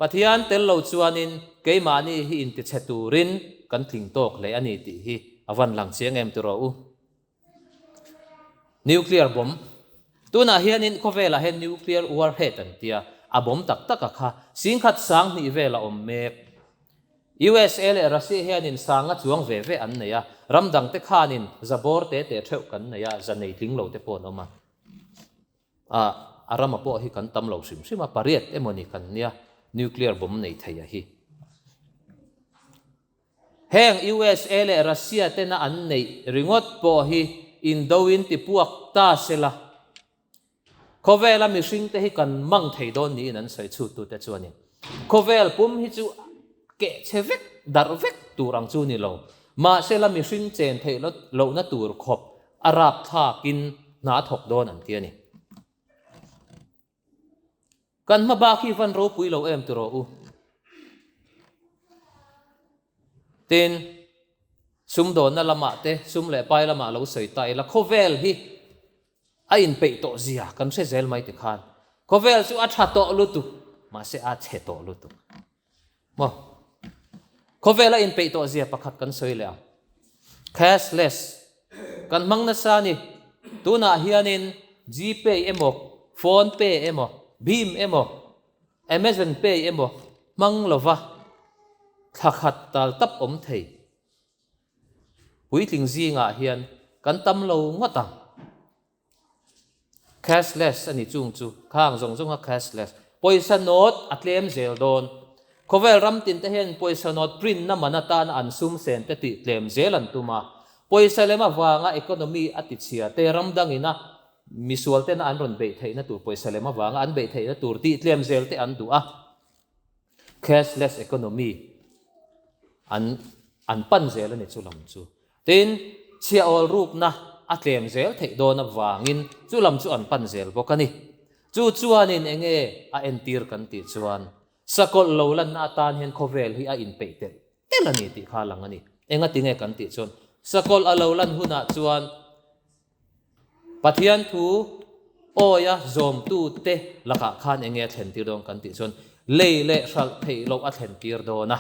Pathian tel lo chuanin keimahni hi intichhe turin kan tling tawk hle a ni tih hi a van lang chiang em tiraw u? Nuclear bomb. Tunah hianin khawvelah hian nuclear warhead an tia, a bomb tak tak a kha singkhat 2000 vel a awm mek. USA leh Russia hianin sanga chuang ve ve an nei a, ram dangte khanin za bawr te te theuh kan nei a, za nei tling lo te pawh an awm a. A, a rama pawh hi kan tam lo hrim hrim a, pariat emaw ni kan nia nuclear bomb nei thei a hi. Heng USA leh Russia tena an neih ringawt pawh hi indo in ti puak ta sela, khawvela mihring te hi kan mang thei dawn niin an sawi chhut tute chuanin khawvel pum hi chu keh chhe vek, darh vek tur ang chu ni lo. Mahsela mihring chen theih lohna tur khawp a rapthlakin. hna a thawk dawn an ti a ni. Kan hma bak hi van ropui lo em tiraw u? Tin, sumdawnna lamah te, sum leh pai lamah lo sawi ta ila, khawvel hi a inpeih tawh zia kan hre zel mai tikhan khawvel chu a tha tawh lutuk, mahse a chhe tawh lutuk. Maw? Khawvel a inpeih tawh zia pakhat kan sawi leh ang. Cashless kan hmang nasa a ni. Tunah hianin Gpay emaw, PhonePe emaw, Bhim emaw, Amazon Pay emaw hmang lova thla khat tal tap awm thei. Puitling zingah hian kan tam lo ngawt ang. Cashless a ni chung chu khang zawng zawnga cashless. Pawisa note a tlem zel dawn. Khawvel ram tin te hian pawisa note print na man atana an sum sen te tih tlem zel an tum a. Pawisa lem avanga economy a ti chhia te ram dangina misual tena an rawn beih theihna tur pawisa lem avanga an beih theihna tur tih tlem zel te an duh a. Cashless economy an an pan zel a ni chu lam chu. Tin, chhiah awl rukna a tlem zel theih dawn avangin chu lam chu an pan zel bawk a ni. Chu chuanin eng nge a entir kan tih chuan sakawlh lo lanna atan hian khawvel hi a inpeih telh telh a ni tih kha a lang a ni. Engati nge kan tih chuan sakawlh a lo lan hunah chuan Pathian thu awia zawmtute lakah khan eng nge a thlentir dawn kan tih chuan lei leh hralh theih loh a thlentir dawn a.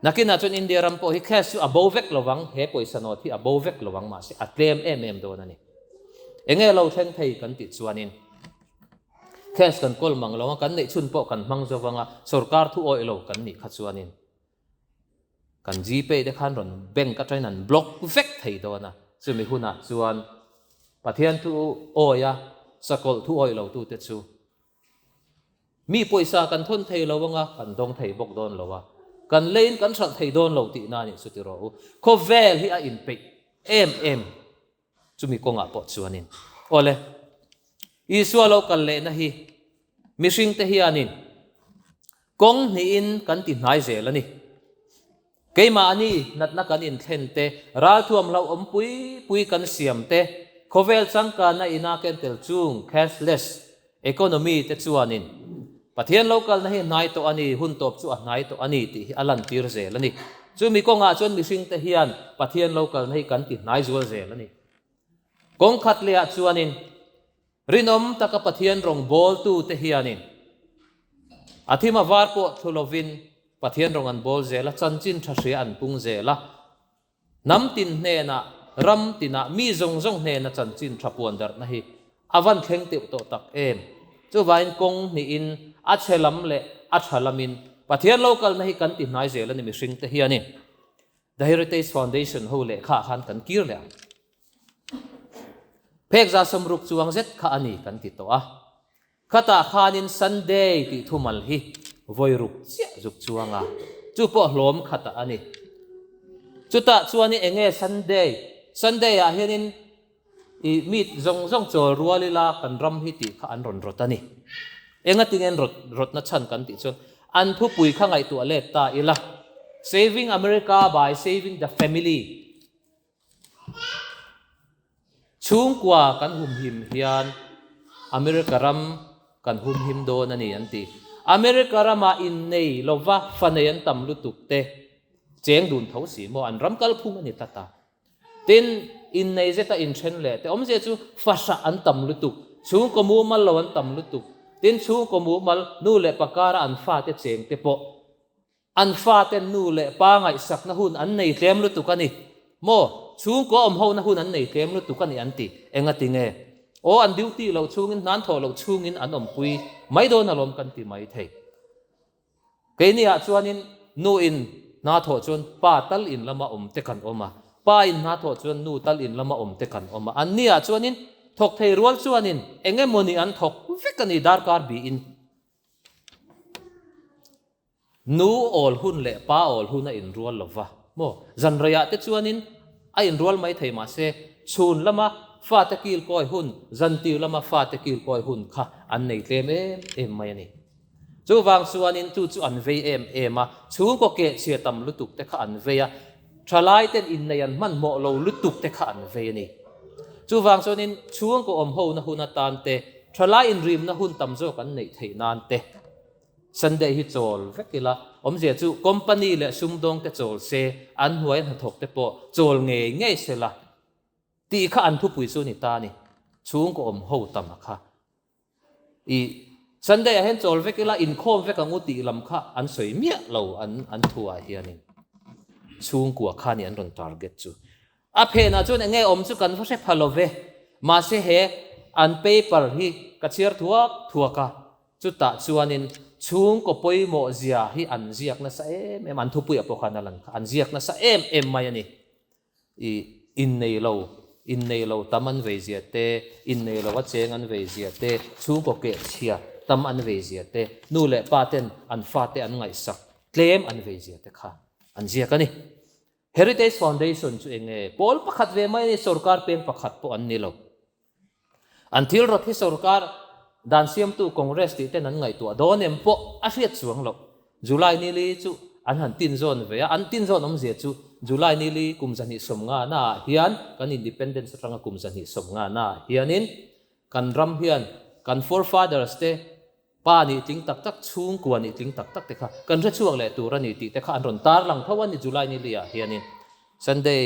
Nakinah chuan India ram pawh hi cash chu a bo vek lo vang, he pawisa note hi a bo vek lo vang mahse a tlem em em dawn a ni. Eng nge lo thleng thei kan tih chuanin cash kan kawl mang lo a, kan neih chhun pawh kan hmang zo vang a, sorkar thu awih lo kan nih kha chuanin Kan Gpay te khan rawn bank atangin an block vek thei dawn a, chumi hunah chuan Pathian thu awia sakawlh thu awih lo tute chu mi pawisa kan thawn thei lo anga kan dawng thei bawk dawn lo a, kan leiin kan hralh thei dawn lo tihna a nih chu ti rawh u. Khawvel hi a inpeih em em. Chumi kawngah pawh chuanin, Awle, Isua lo kal lehna hi mihringte hianin kawng hnihin kan ti hnai zel a ni. Keimahni natna kan inthlen te, ralthuam hlauhawm pui pui kan siam te, khawvel changkanna ina ken tel chung cashless economy te chuanin Pathian lo kalna hi hnai tawh a ni, hun tawp chu a hnai tawh a ni tih hi a lantir zel a ni. Chumi kawngah chuan mihringte hian Pathian lo kalna hi kan ti hnai zual zel a ni. Kawng khat lehah chuanin rinawm taka Pathian rawngbawltute hianin a thim a var pawh thlu lovin Pathian rawng an bawl zel a, chanchin tha hria an pung zel a. Hnam tin hnenah, ram tinah, mi zawng zawng hnena chanchin tha puan darhna hi a van thleng teuh tawh tak em? Chuvangin kawng hnihin a chhe lam leh a tha lamin Pathian lo kalna hi kan ti hnai zel a ni mihringte hianin. The Heritage Foundation ho lehkhaah khan kan kir leh ang. Phek 160 chuang zet kha a ni kan ti tawh a. Khatah khanin Sunday tih thumal hi vawi ruk chiah zuk chuang a, chu pawh hlawm khatah a ni. Chutah chuanin eng nge Sunday? Sunday ah hianin i meet zawng zawng chawl rual ila kan ram hi tih kha an rawn rawt a ni. Engatinge an rawt rawtna chhan kan tih chuan an thupui kha ngaihtuah let ta ila, Saving America by Saving the Family. Chhungkua kan humhim hian America ram kan humhim dawn a ni an ti. America ramah innei lova fa nei an tam lutuk te cheng dun tho si maw an ram kalphung a ni tlat a. Tin, innei zeta inthen leh te awmzia chu fa hrah an tam lutuk, chhungkaw mumal lo an tam lutuk. Tin, chhungkaw mumal nu leh pa kara an fate cheng te pawh An faten nu leh pa ngaihsakna hun an nei tlem lutuk a ni maw? Chhungkaw awm hona hun an nei tlem lutuk a ni an ti. Engati nge? Aw, an duty loh chhungin, hnan thawh loh chhungin an awmpui mai dawn alawm kan ti mai thei. Keiniah chuanin nu in hna thawh chuan pa tal in lama awm te kan awm a, pa in hna thawh chuan nu tal in lama awm te kan awm a. Anniah chuanin thawk thei rual chuanin eng emawni an thawk vek a ni darkar biin. Nu awl hun leh pa awl hun a inrual lo va maw? Zan reiah te chuanin a inrual mai thei mahse chhun lama fate kil kawi hun, zan tir lama fate kil kawi hun kha an nei tlem em em mai a ni. Chuvang chuanin chu chu an vei em em a, chhungkaw kehchhia tam lutuk te kha an vei a, thalaiten innei an hmanhmawh lo lutuk te kha an vei a ni. Chuvang chuanin chhungkaw awm hona hun atan te, thalai inrimna hun tam zawk an neih theih nan te Sunday hi chawl vek ila, awmzia chu company leh sumdawng te chawl se, an hnuaia hnathawk te pawh chawl ngei ngei sela tih kha an thupui chu ni ta a ni. Chhungkaw awm ho tam a kha. I Sunday ah hian chawl vek ila inkhawm vek ang u tih lam kha an sawi miah lo an an thu ah hianin chhungkua kha ni an rawn target chu. A phenah chuan enge awm chu kan va hre pha lo ve. Mahse he an paper hi ka chhiar thuak thuak a, chutah chuanin chhungkaw pawimawh zia hi an ziak nasa em em, an thupuiah pawh khan a lan kha, an ziak nasa em em mai a ni. I innei lo, innei lo tam an vei zia te, innei lo a cheng an vei zia te, chhungkaw keh chhia tam an vei zia te, nu leh pa ten an fate an ngaihsak tlem an vei zia te kha an ziak a ni. Heritage Foundation chu eng nge? Pawl pakhat ve mai a ni, sorkar peng pakhat pawh an ni lo. An thil rawt hi sorkar dan siamtu Congress tih ten an ngaihtuah dawn em pawh a hriat chuang loh. July nili chu an han tin zawn ve a, an tin zawn awmzia chu July nili kum 250 naah hian kan Independence atanga kum 250 naah hianin kan ram hian kan forefathers te pa nih tling tak tak, chhungkua nih tling tak tak te kha kan hre chhuak leh tur a ni tih te kha an rawn tarlang tho a ni July nili ah hianin Sunday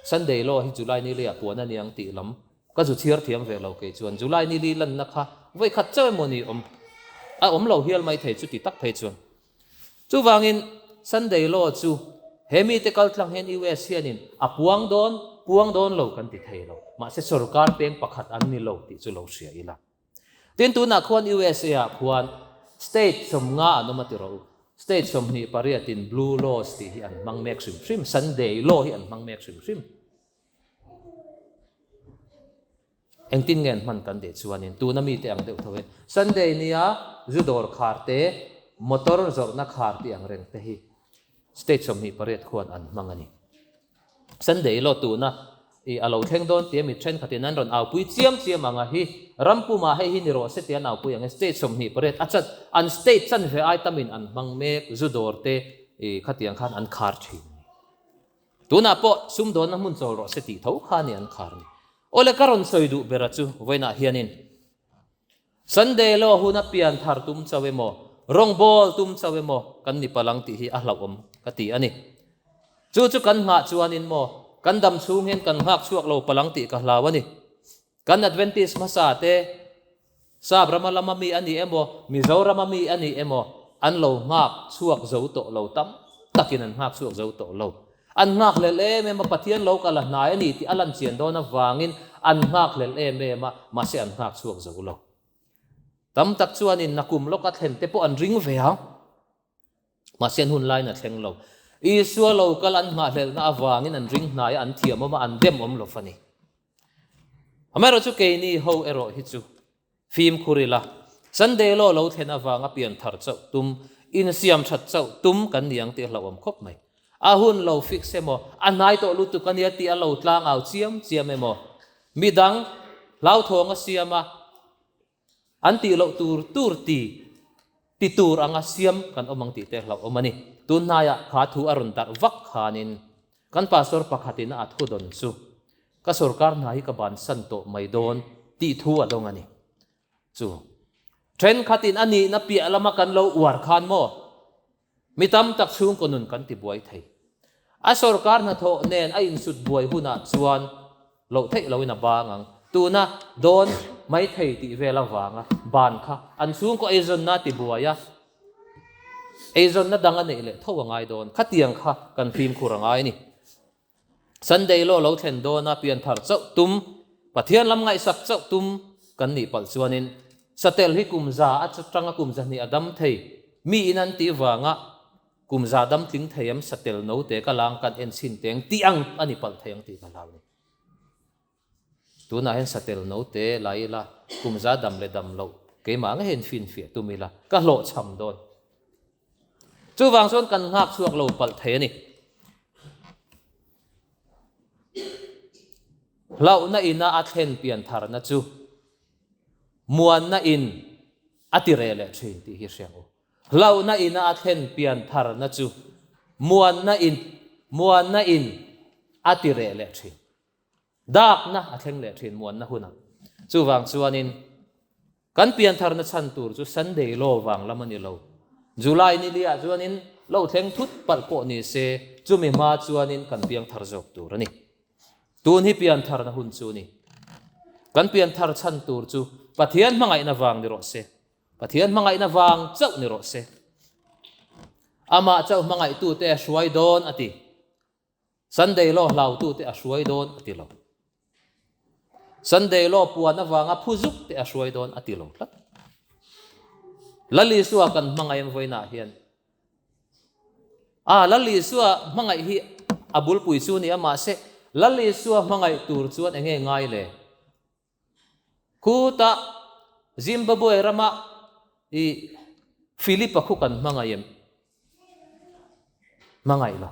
Sunday law hi July nili ah puan a niang tih lam ka zu chhiar thiam ve lo kei chuan July nili lanna kha vawi khat chauh emaw ni awm a awm lo hial mai thei chuti tak phei chuan chuvangin Sunday law chu he mite kal tlang hian US hianin a puang dawn puang dawn lo kan ti thei lo mahse sorkar peng pakhat an ni lo tih chu lo hria ila. Tin, tunah khuan USA ah khuan state 50 an awm a ti rawh u. State 28 in blue laws tih hi an hmang mek hrim hrim, Sunday law hi an hmang mek hrim hrim. Engtin nge an hman kan tih chuanin tuna mite ang deuh tho in Sunday nia zu dawr khar te, motor zawrhna khar tih ang reng te hi state 28 khuan an hmang a ni. Sunday law tuna i a lo thleng dawn tia mi thenkhatin an rawn aupui chiam chiam ang a hi ram pumah hei hi ni rawh se tia an aupui ang e state 28 a chan an state chanve ai tamin an hmang mek zu dawr te i khatiang khan an khar thin a ni. Tunah pawh sumdawnna hmun chawl rawh se tih tho kha a ni an khar ni. Awle ka rawn sawi duh ber a chu vawiinah hianin Sunday law huna pian thar tum chauh emaw, rawngbawl tum chauh emaw kan ni palh ang tih hi a hlauhawm ka ti a ni. Chu chu kan nghah chuanin maw, kan dam chhung hian kan nghak chhuak lo palh ang tih ka hlau a ni. Kan Adventist hmasa te, Sap rama lama mi a ni emaw, Mizorama mi a ni emaw, an lo nghak chhuak zo tawh lo tam takin an nghak chhuak zo tawh lo. An nghakhlelh em em a, Pathian lo kal a hnai a ni tih a lan chian dawn avangin an nghakhlelh em em a, mahse an nghak chhuak zo lo. Tam tak chuanin nakum lawka thlen te pawh an ring ve ang, mahse an hun laiin a thleng lo. Isua lo kal an nghahhlelhna avangin an ring hnai a, an thiam awm a, an dem awm lo a ni. Amaherawhchu keini ho erawh hi chu Fimkhur ila, Sunday law lo thlen avanga pian thar chauh tum, insiam that chauh tum kan ni ang tih a hlauhawm khawp mai. A hun lo fix emaw, a hnai tawh lutuk a nia tih a lo tlang au chiam chiam emaw, midang hlauthawng a siam a, an tih loh tur tur ti ti tur anga siam kan awm ang tih te hlauhawm a ni. Tun hnaiah kha thu a rawn darh vak khanin kan pastor pakhatin a thu dawn chu Ka sorkar hna hi ka bansan tawh mai dawn tih thu a dawng a ni. Chu thenkhatin a nihna piah lama kan lo uar khan maw? Mi tam tak chhungkaw nun kan ti buai thei. A sorkar hnathawh nen a insut buai hunah chuan loh theih loin a bang ang. Tuna dawn mai thei tih vel avanga ban kha an chhungkaw eizawnna a ti buai a, eizawnna dang a neih leh tho a ngai dawn. Khatiang kha kan fimkhur a ngai a ni. Sunday law lo thlen dawna pian thar chauh tum, Pathian lam ngaihsak chauh tum kan nih palh chuanin satel hi kum za a tanga kum zahnih a dam thei, mi in an tih vanga kum za dam tling thei em satel note ka lang kan en chhin teng tih ang a ni palh thei ang tih ka hlau ni. Tunah hian satel note la ila kum za dam leh dam loh keimah ngeiin finfiah tum ila ka hlawhchham dawn. Chuvang chuan kan nghak chhuak lo palh thei a ni. Hlauhna ina a thlen pian tharna chu muanna in a ti reh leh thin tih hi hria u. Hlauhna ina a thlen pian tharna chu muanna in muanna in a ti reh leh thin. Dakna a thleng leh thin muanna hunah. Chuvang chuanin kan piantharna chhan tur chu Sunday law vang lam a ni lo. July ni liah chuanin lo thleng thut palh pawh ni se chumi hma chuanin kan piangthar zawk tur a ni. Tun hi piantharna hun chu a ni. Kan pianthar chhan tur chu Pathian hmangaihna vang ni rawh se. Pathian hmangaihna vang chauh ni rawh se. Amah chauh hmangaihtute a hruai dawn a ti. Sunday law hlautute a hruai dawn a ti lo. Sunday law puan avanga phu zuk te a hruai dawn a ti lo tlat. Lal Isua kan hmangaih ang vawiinah hian a Lal Isua hmangaih hi a bulpui chu ni a mahse Lal Isua hmangaih tur chuan enge ngai le? Khutah Zimbabwe rama i Philip-a khu kan hmangaih em? Hmangaih lo.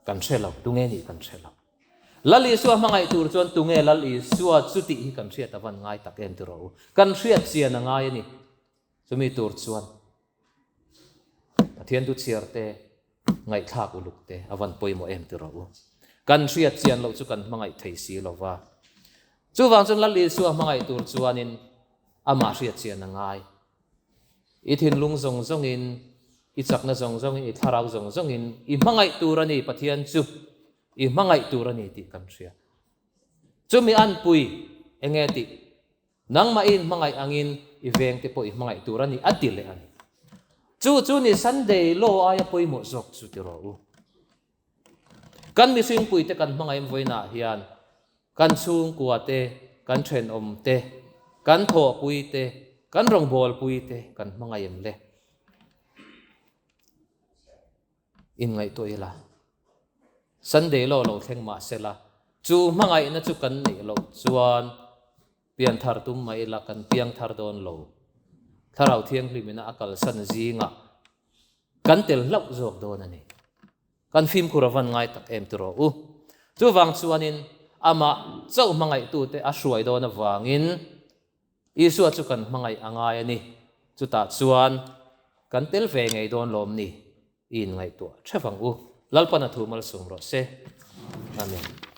Kan hre lo. Tunge nih kan hre lo. Lal Isua hmangaih tur chuan tunge Lal Isua chu tih hi kan hriat a van ngai tak em tiraw u? Kan hriat chian a ngai a ni. Chumi tur chuan Pathian thu chhiar te, ngaihthlak uluk te a van pawimawh em ti rawh u. Kan hriat chian loh chu kan hmangaih thei si lo va. Chuvang chuan Lal Isua hmangaih tur chuanin amah hriat chian a ngai. I thinlung zawng zawngin, i chakna zawng zawngin, i thlarau zawng zawngin i hmangaih tur a ni Pathian chu i hmangaih tur a ni tih kan hria. Chumi anpui enge tih Nangmah i inhmangaih angin i vengte pawh i hmangaih tur a ni, a ti leh a ni. Chu chu ni Sunday law aia pawimawh zawk chu ti rawh u. Kan mihringpuite kan hmangaih vawiinah hian kan chhungkua te, kan thenawm te, kan thawhpui te, kan rawngbawlpui te kan hmangaih em le? Inngaihtuah ila. Sunday law lo thleng mah sela, chu hmangaihna chu kan neih loh chuan pianthar tum mah ila kan piangthar dawn lo. Thlarau Thianghlimina a kalsan zingah kan tel hlauh zawk dawn a ni. Kan fimkhur a van ngai tak em tiraw u. Chuvang chuanin amah chauh hmangaihtute a hruai dawn avangin Isua chu kan hmangaih a ngai a ni. Chutah chuan kan tel ve ngei dawn lawm ni? I inngaihtuah theuh ang u. Lalpan a thu malsawm rawh se. Amen.